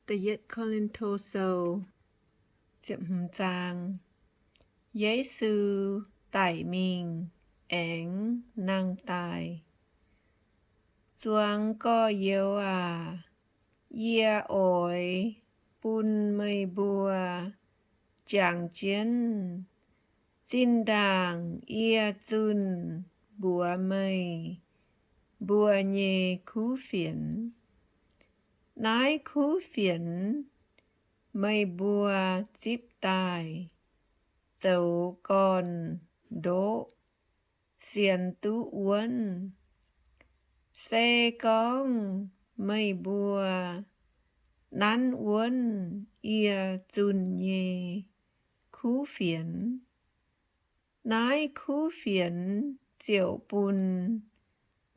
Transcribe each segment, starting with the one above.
Da'yietv Ko^lin^to Sou, ziepc hmz zaang. Yesu daic mingh aengx nangh daaih. Zuangx gorx-youz aac, yie oix bun meih mbuo jangx jienv zinh ndaangc yie zunh mbuox meih mbuo nyei kuv fienx. Naaiv kuv fienx meih mbuo zipv daaih zoux gorn-ndoqv sienx duqv wuonv. Se gorngv meih mbuo nanv wuonv yie zunh nyei kuv fienx, naaiv kuv fienx ziouc bun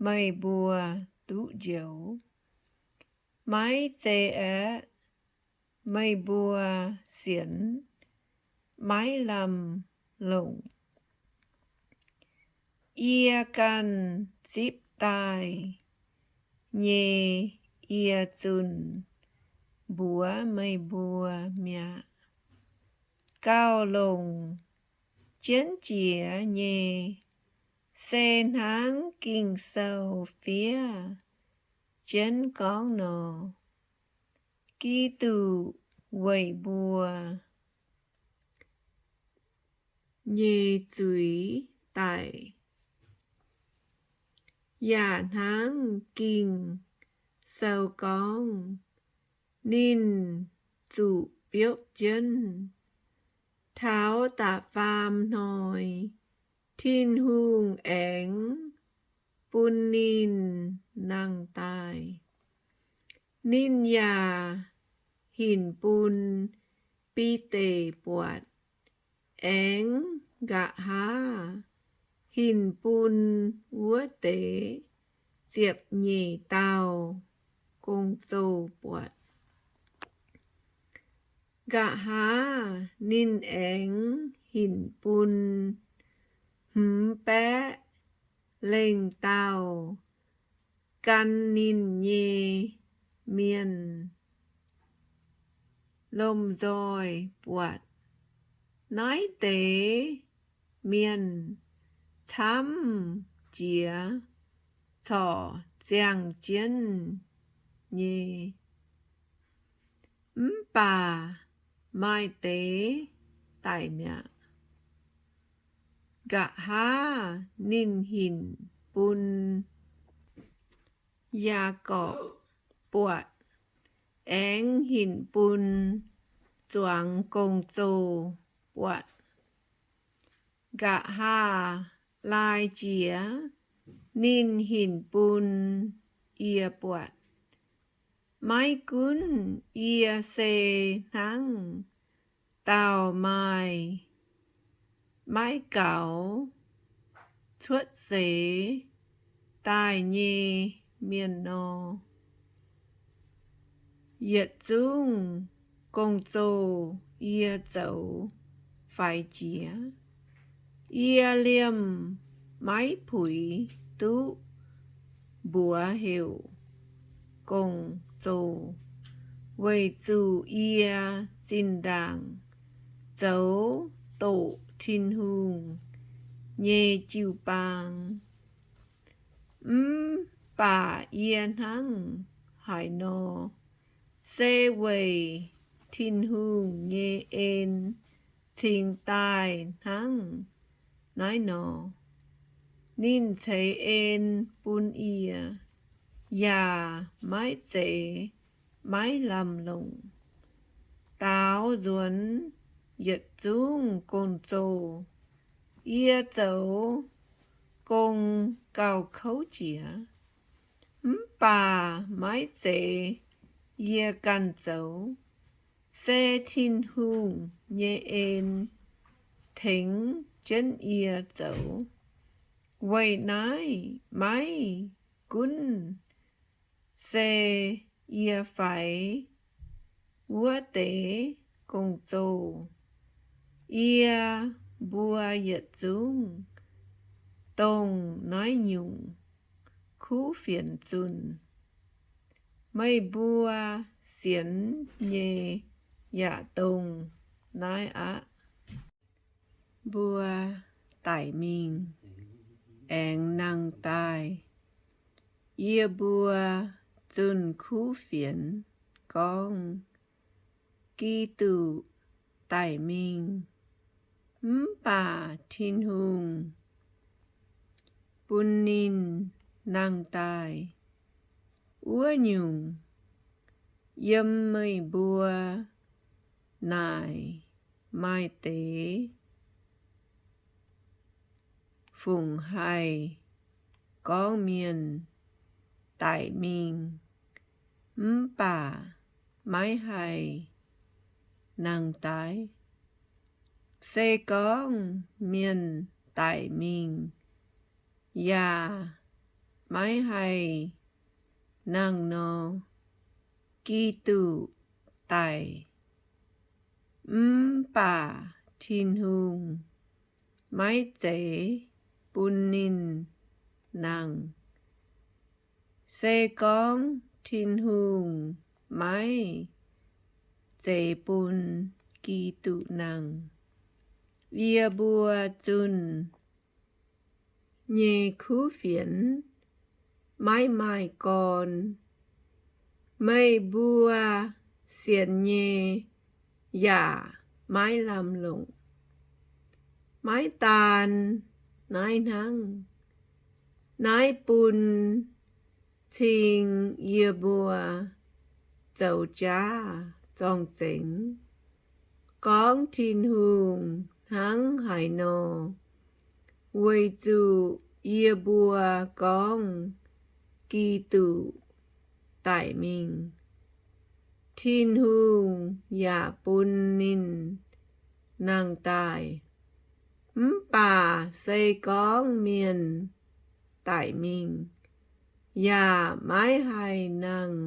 meih mbuo duqv njoux. Maiv zeiz aeqv, meih mbuo sienx maiv lamh longc. Yie ganh zipv daaih nyei yie zunh mbuox meih mbuo mi'aqv. Gauh longc jienv jiex nyei se hnangv Ging-Sou fiev jienv gorngv nor, Giduc weic mbuo nyei zuiz daic. Yaac hnangv Ging-Sou gorngv, ninh zuqc biopv jienv. Taux da'faam hnoi Tin-Hungh aengx bun ninh nangh daaih. Ninh yaac hinc bun Bide buatc, aengx nqa'haav hinc bun wuov deix ziepc nyeic dauh gong-zoh buatc. Nqa'haav ninh aengx hinc bun hmz baeqv lengh dauh gan ninh nyei mienh lomh nzoih buatc. Naaiv deix mienh camv jiex corc ziangh jienv nyei. Mv baac maaih deix daic mi'aqv. Nqa'haav ninh hinc bun Yaagorpc buatc, aengx hinc bun zuangx gong-zoh buatc. Nqa'haav laaix jiex, ninh hinc bun yie buatc. Maiv gunv yie se hnangv dauh maaih maiv gaux cuotv seix daaih nyei mienh nor, yietc zungv gong-zoh yie zoux faix jiex. Yie liemh maiv puix duqv mbuox heuc gong-zoh, weic zuqc yie zinh ndaangc zoux doqc Tin-Hungh nyei jiu-baang. Mv baac yie hnangv haaix nor, se weic Tin-Hungh nyei en cingx daaih hnangv naaiv nor. Ninh ceix en bun yie, yaac maiv zeiz maiv lamh longc. Daaux nzuonx yietc zungv gong-zoh, yie zoux gong gauh kouv jiex. Mv baac maiv zeiz yie ganh zoux, se Tin-Hungh nyei en tengx jienv yie zoux. Weic naaiv maiv gunv se yie faix wuov deix gong-zoh, yie mbuo yietc zungv dongh naaiv nyungc kuv fienx zunh. Meih mbuo dienx nyei yaac dongh naaiv aqv. Mbuo daic mingh aengx nangh daaih. Yie mbuo zunh kuv fienx gorngv Giduc daic mingh, mv baac Tin-Hungh bun ninh nangh daaih. Wuov nyungc, yiem meih mbuo naaic maaih deix fungc haih gorngv mienh daic mingh mv baac maiv haih nangh daaih? Se gorngv mienh daic mingh yaac maiv haih nangh nor, Giduc daic, mv baac Tin-Hungh maiv zeiz bun ninh nangh. Se gorngv Tin-Hungh maiv zeiz bun Giduc nangh, yie mbuo zunh nyei kuv fienx maiv maaih gorn. Meih mbuo sienx nyei yaac maiv lamh longc. Maiv daan naaiv hnangv, naaiv bun cing yie mbuo zoux jaav zorng-zengx gorngv Tin-Hungh hnangv haaix nor, weic zuqc yie mbuo gorngv Giduc daic mingh, Tin-Hungh yaac bun ninh nangh daaih. Mv baac se gorngv mienh daic mingh yaac maiv haih nangh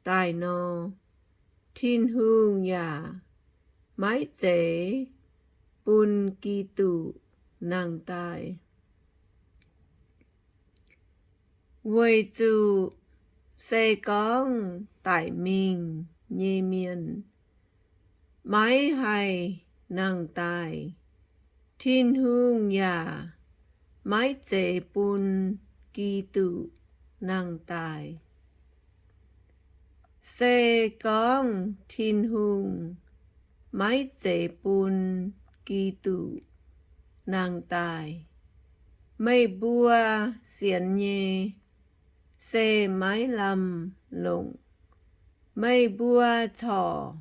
daaih nor, Tin-Hungh yaac maiv zeiz bun Giduc nangh daaih. Weic zuqc se gorngv daic mingh nyei mienh maiv haih nangh daaih, Tin-Hungh yaac maiv zeiz bun Giduc nangh daaih. Se gorngv Tin-Hungh maiv zeiz bun Giduc nangh daaih, meih mbuo sienx nyei se maiv lamh longc. Meih mbuo corc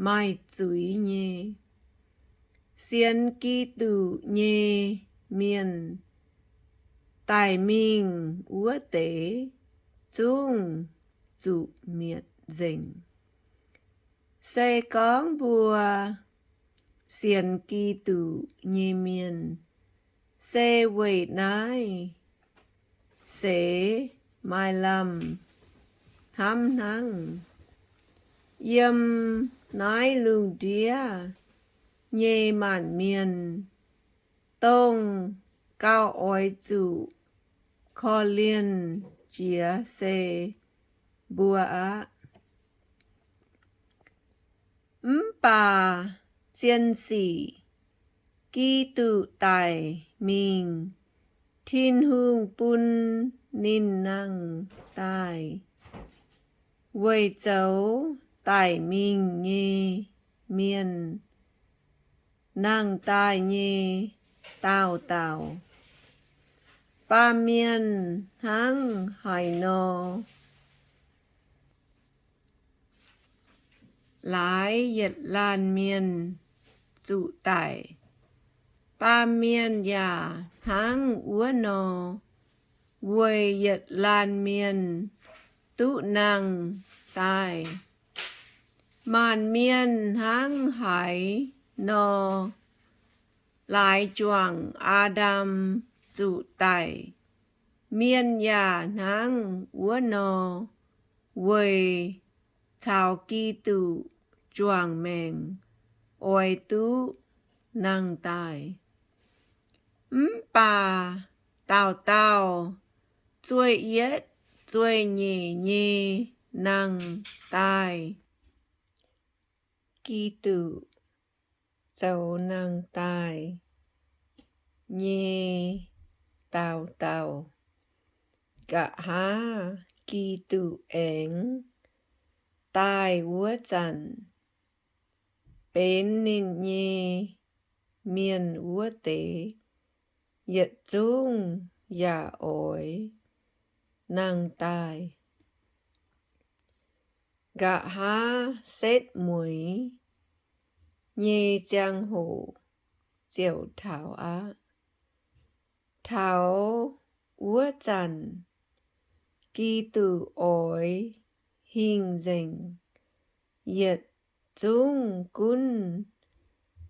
maaih zuiz nyei. Sienx Giduc nyei mienh daic mingh wuov deix zungv zuqc mietc nzengc. Se gorngv mbuo sienx Giduc nyei mienh se weic naaiv seix maaih lamh hnamv hnangv. Yiem naaiv lungh ndiev nyei maanc mienh, dongh gauh oix zuqc korv-lienh jiex se mbuo aqv. Mv baac zien sic Giduc daic mingh, Tin-Hungh bun ninh nangh daaih. Weic zoux daic mingh nyei mienh nangh daaih nyei daauh dauh, baamh mienh hnangv haaix nor laaix yietc laanh mienh zuqc daic, baamh mienh yaac hnangv wuov nor weic yietc laanh mienh duqv nangh daaih. Maanc mienh hnangv haaix nor laaix juangc Aa^ndam zuqc daic, mienh yaac hnangv wuov nor weic caux Giduc juangc maengc oix duqv nangh daaih. Mv baac dauh dauh zueih yietv zueih nyeic nyei nangh daaih. Giduc zoux nangh daaih nyei daauh dauh. Nqa'haav Giduc aengx daaih wuov zanc, benx ninh nyei mienh wuov deix yietc zungv yaac oix nangh daaih. Nqa'haav setv mueiz nyei ziangh hoc ziouc taux aqv. Taux wuov zanc, Giduc oix hingh nzengc yietc zungv gunv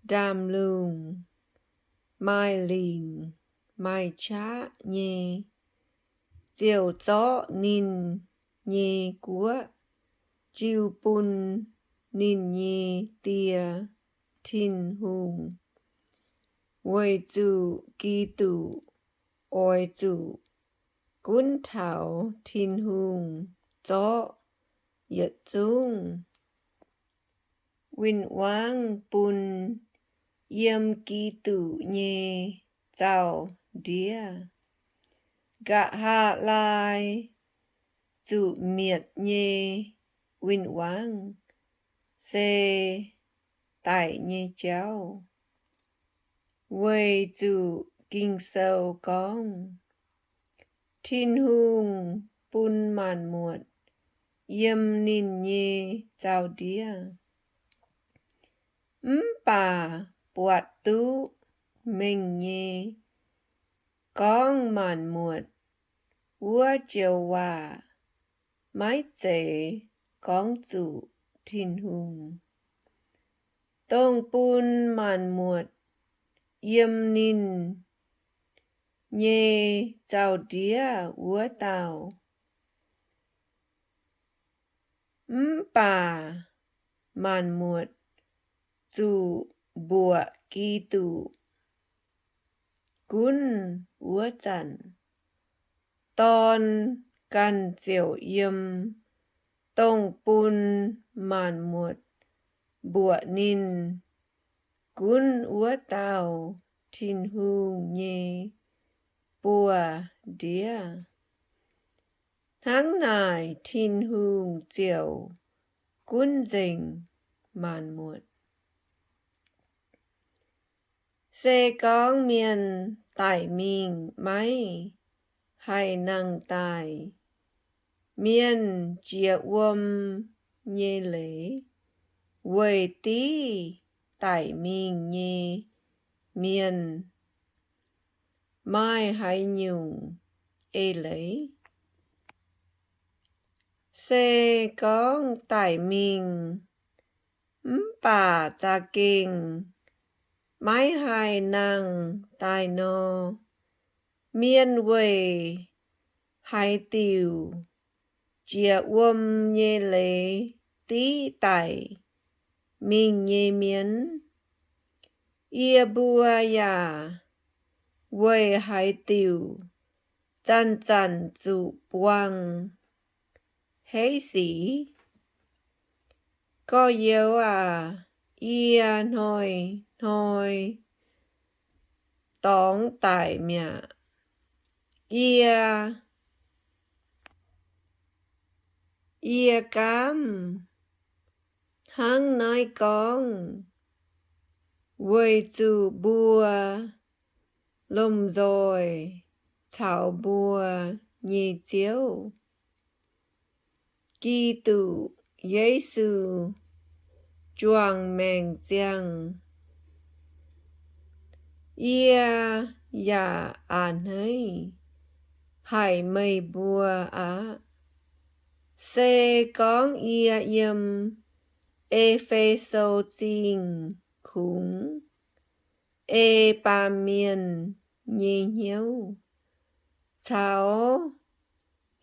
ndaamv-lungh, maaih lingc maaih qaqv nyei, ziouc zorqv ninh nyei guoqv jiu bun ninh nyei Die, Tin-Hungh, weic zuqc Giduc oix zuqc gunv taux Tin-Hungh zorqv yietc zungv win-wangv bun yiem Giduc nyei zaux-ndiev. Nqa'haav laai zuqc mietc nyei win-wangv se daic nyei jauv, weic zuqc Ging-Sou gorngv, Tin-Hungh bun maanc muotc yiem ninh nyei zaux-ndiev. Mv baac buatc duqv mengh nyei gorngv maanc muotc wuov joux waac maiv zeiz gorngv zuqc Tin-Hungh, dongh bun maanc muotc yiem ninh nyei zaux-ndiev wuov dauh. Mv baac maanc muotc zuqc mbuoqc Giduc gunv wuov zanc, Dorn ganh ziouc yiem, dongh bun maanc muotc mbuoqc ninh gunv wuov dauh Tin-Hungh nyei buoz-ndiev. Hnangv naaic Tin-Hungh ziouc gunv nzengc maanc muotc. Se gorngv mienh daic mingh maiv haih nangh daaih, mienh jiex wuom nyei leiz weic div daic mingh nyei mienh maaih haaix nyungc eix leiz? Se gorngv daic mingh mv baac za'gengh maiv haih nangh daaih nor, mienh weic haaix diuc jiex wuom nyei leiz div daic mingh nyei mienh? Yie mbuo yaac weic haaix diuc zanc-zanc zuqc buangh heiv sic? Gorx-youz aac, yie hnoi-hnoi dorngx daic mi'aqv. Yie, yie gaamv hnangv naaiv gorngv weic zuqc mbuo lomh nzoih caux mbuo nyei Ziouv, Giduc Yesu, juangc maengc ziangh. Yie yaac a'hneiv haic meih mbuo aqv. Se gorngv yie yiem E^fe^so Zingh kungx ei baamh mienh nyei hnyouv caux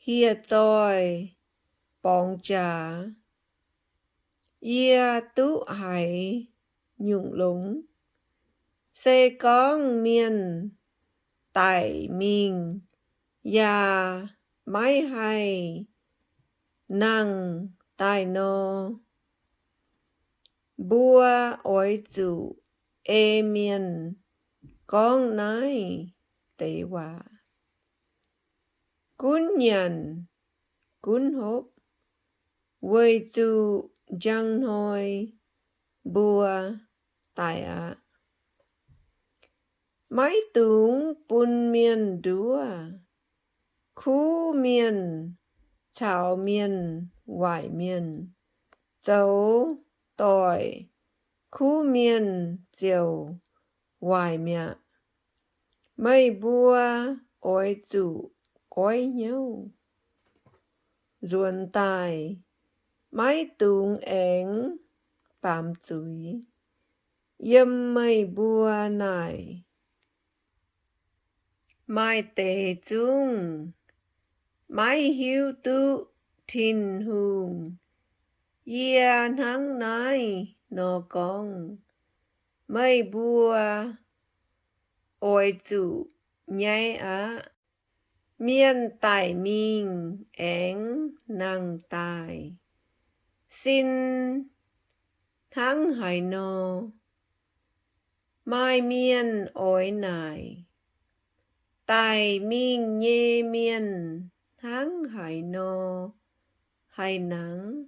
hieh zoih borngz jaax, yie duqv haiz nyungc longx. Se gorngv mienh daic mingh yaac maiv haih nangh daaih nor, mbuo oix zuqc ei mienh gorngv naaiv deix waac gunv nyanc gunv hopv, weic zuqc njang hnoi mbuo daic aqv. Maiv dungx bun mienh nduov. Kuv mienh caux mienh waaic mienh zoux doic, kuv mienh ziouc waaic mi'aqv. Meih mbuo oix zuqc goiv hnyouv nzuonx daaih, maiv dungx aengx baamz zuiz yiem meih mbuo naaic. Maaih deix zungv maiv hiuv duqv Tin-Hungh. Yie hnangv naaiv nor gorngv, meih mbuo oix zuqc nyaiv aqv. Mienh daic mingh aengx nangh daaih. Sin hnangv haaix nor? Maaih mienh oix naaic, daic mingh nyei mienh hnangv haaix nor haih nangv?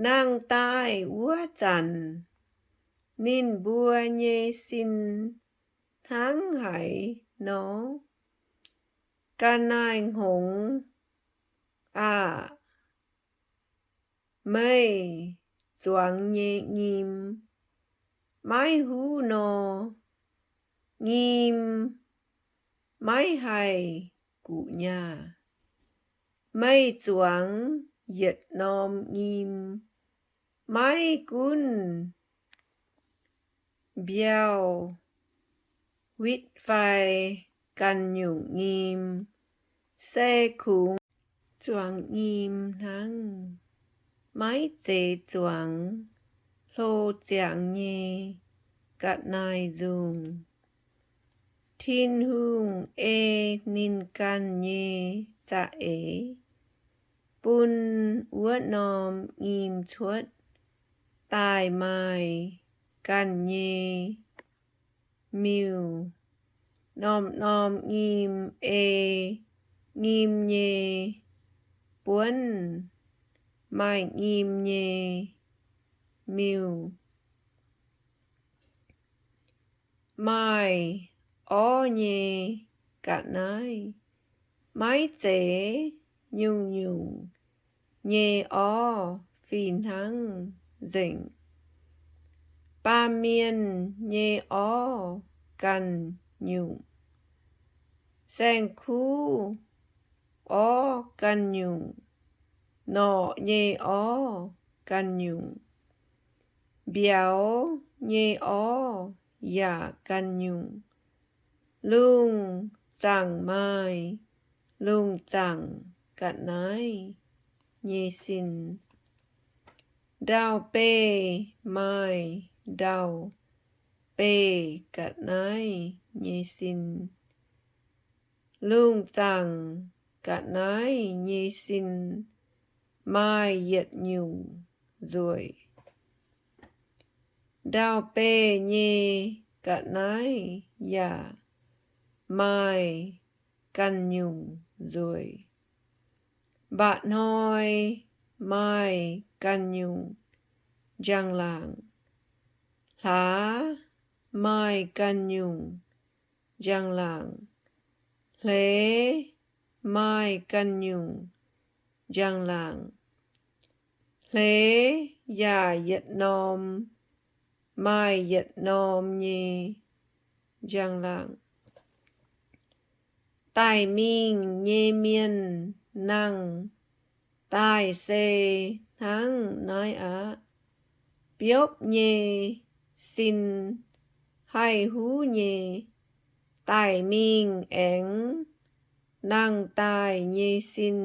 Nangh daaih wuov zanc, ninh mbuo nyei sin hnangv haaix nor? Ga'naaiv-hngongx aah! Meih zuangx nyei nyim maiv huv nor, nyim maiv haih guqc nyaah. Meih zuangx yietc norm nyim, maiv gunv mbiauh, huitv fai ganh nyungc nyim, se kungx zuangx nyim hnangv, maiv zeiz zuangx hlo ziangx nyei ga'naaiv-nzungh. Tin-Hungh ei ninh ganh nyei za'eix bun wuov norm nyim cuotv daaih maaih ganh nyei miuc. Norm-norm nyim ei nyim nyei buonv maaih nyim nyei miuc. Maaih orv nyei ga'naaiv maiv zeiz nyungc-nyungc nyei orv fih hnangv nzengc. Baamh mienh nyei orv ganh nyungc, saeng-kuv orv ganh nyungc, norqc nyei orv ganh nyungc, mbiauz nyei orv yaac ganh nyungc. Lungh zaangc maaih lungh zaangc ga'naaiv nyei sin. Ndau-beih maaih ndau-beih ga'naaiv nyei sin. Lungh zaangc ga'naaiv nyei sin maaih yietc nyungc nzueic. Ndau-beih nyei ga'naaiv yaac maaih ganh nyungc nzueic. Mba'hnoi maaih ganh nyungc njang-laangc. Hlaax maaih ganh nyungc njang-laangc. Hleix maaih ganh nyungc njang-laangc. Hleix yaac yietc norm maaih yietc norm nyei njang-laangc. Daic mingh nyei mienh nangh daaih se hnangv naaiv aqv. Biopv nyei sin haih huv nyei, daic mingh aengx nangh daaih nyei sin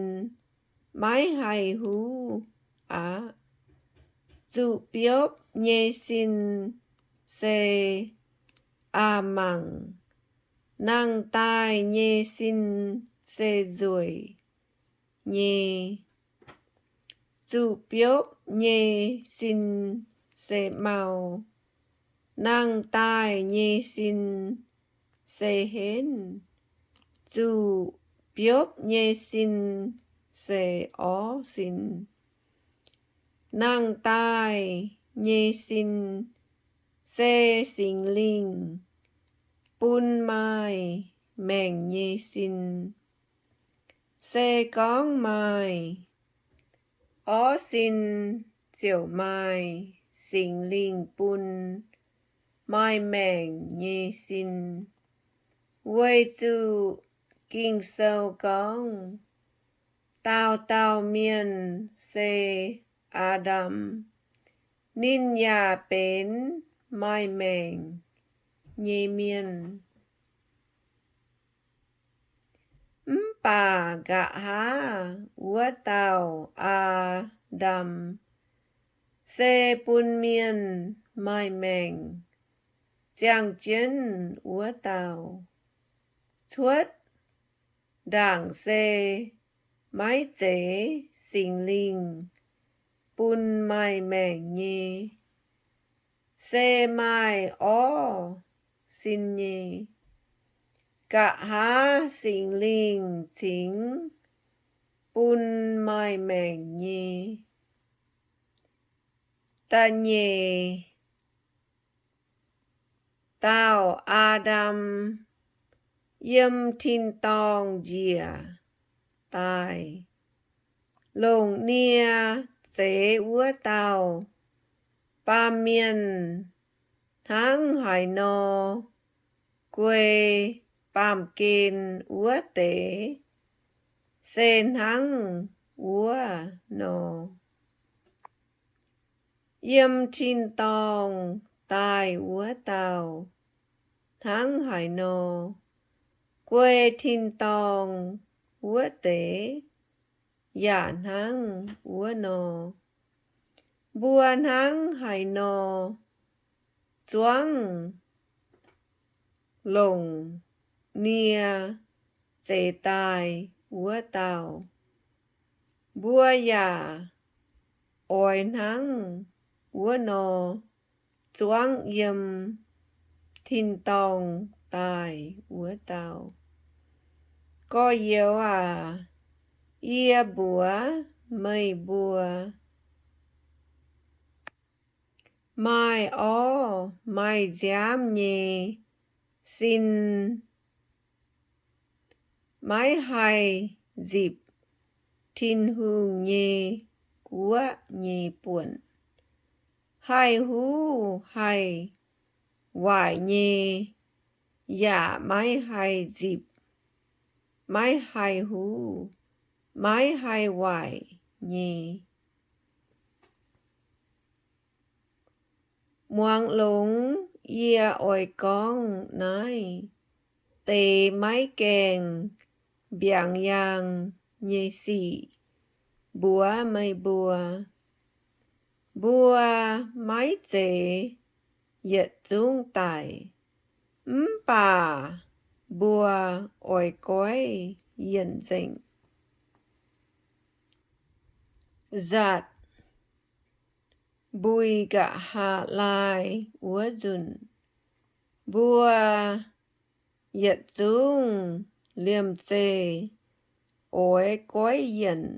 maiv haih huv aqv. Zuqc biopv nyei sin se a'mangc, nangh daaih nyei sin se nzueic. nyei. Zuqc biopv nyei sin se mau, nangh daaih nyei sin se henv. Zuqc biopv nyei sin se orv sin, nangh daaih nyei sin se Singx Lingh bun maaih maengc nyei sin. Se gorngv maaih orv sin, ziouc maaih Singx Lingh bun maaih maengc nyei sin. Weic zuqc Ging-Sou gorngv, dauh dauh mienh se Aa^ndam, ninh yaac benx maaih maengc nyei mienh. Mv baac nqa'haav wuov dauh Aa^ndam se bun mienh maaih maengc ziangh jienv wuov dauh. Cuotv ndaangc se maiv zeiz Singx Lingh bun maaih maengc nyei, se maaih orv sin nyei. Nqa'haav Singx Lingh cingx bun maaih maengc nyei. Da'nyeic dauh Aa^ndam yiem tin-dorngh njiec daaih. Longc nie zeix wuov dauh baamh mienh hnangv haaix nor, guei baamh gen wuov deix se hnangv wuov nor. Yiem tin-dorngh daaih wuov dauh hnangv haaix nor, guei tin-dorngh wuov deix yaac hnangv wuov nor. Mbuo hnangv haaix nor zuangv longc nie zeix daaih wuov dauh, mbuo yaac oix hnangv wuov nor zuangv yiem tin-dorngh daaih wuov dauh. Gorx-youz aac, yie mbuox meih mbuo, maaih orv maaih nziaamv nyei sin maiv haih nzipc Tin-Hungh nyei guoqv nyei buonc. Haih huv haih waaic nyei yaac maiv haih nzipc, maiv haih huv, maiv haih waaic nyei. Muangx longx yie oix gorngv naaiv deix maiv gaengh mbiaangx yaangh nyei sic mbuox meih mbuo. Mbuo maiv zeiz yietc zungv daic, mv baac mbuo oix goiv yienc nzengc. Nzatc mbui nqa'haav laai wuov nzunc, mbuo yietc zungv liemh zeih oix goiv yienc,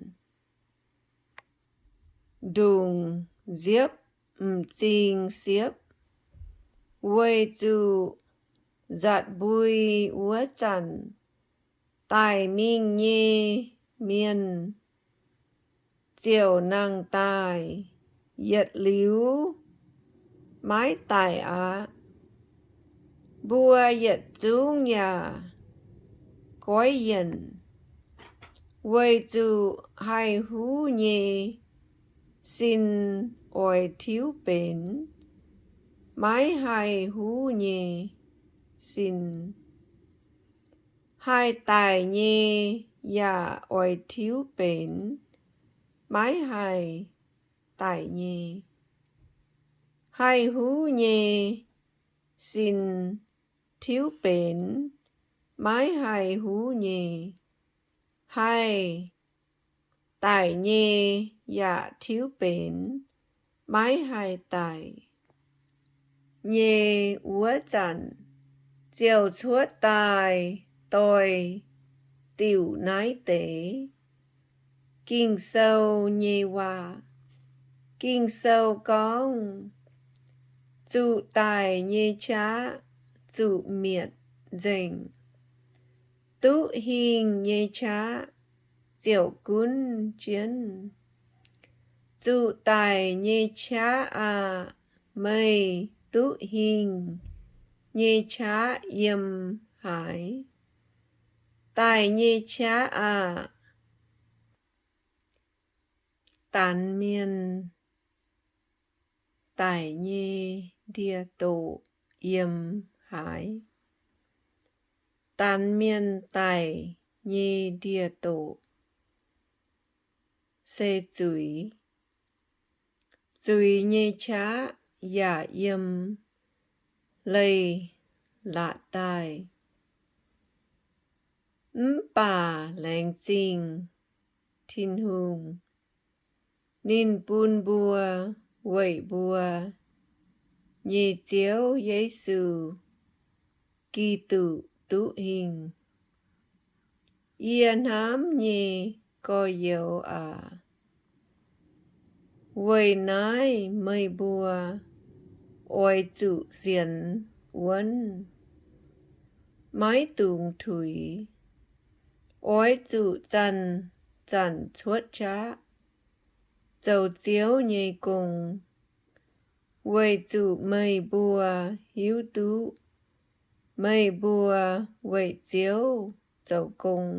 ndongc nziepv m'zing siepv, weic zuqc nzatc mbui wuov zanc daic mingh nyei mienh ziouc nangh daaih, yietc liuz maiv daic aqv. Mbuo yietc zungv yaac goiv yienc, weic zuqc haih huv nyei sin oix tiuv benx maiv haih huv nyei sin. Haih daic nyei yaac oix tiuv benx maiv haih daic nyei. Haih huv nyei sin tiuv benx maiv haih huv nyei. Haih daic nyei yaac tiuv benx maiv haih daic nyei wuov zanc, ziouc cuotv daaih doix-diuc naaiv deix Ging-Sou nyei waac. Ging-Sou gorngv, zuqc daic nyei qaqv zuqc mietc nzengc, duqv hingh nyei qaqv ziouc gunv jienv. Zuqc daic nyei qaqv aah! Meih duqv hingh nyei qaqv yiem haaix? Daic nyei qaqv aah! Danx mienh daic nyei ndie-doqc yiem haaix? Danx mienh daic nyei ndie-doqc se zuiz. Zuiz nyei qaqv yaac yiem leiz-latc daaih. Mv baac laengz zingh Tin-Hungh, ninh bun mbuo weic mbuo nyei Ziouv Yesu Giduc duqv hingh. Yie hnamv nyei gorx-youz aac, weic naaiv meih mbuo oix zuqc sienx wuonv, maiv dungx tuix. Oix zuqc zanc-zanc cuotv qaqv zoux Ziouv nyei gong, weic zuqc meih mbuo hiuv duqv meih mbuo weic Ziouv zoux gong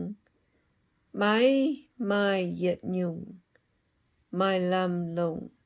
maiv maaih yietc nyungc maaih lamh longc.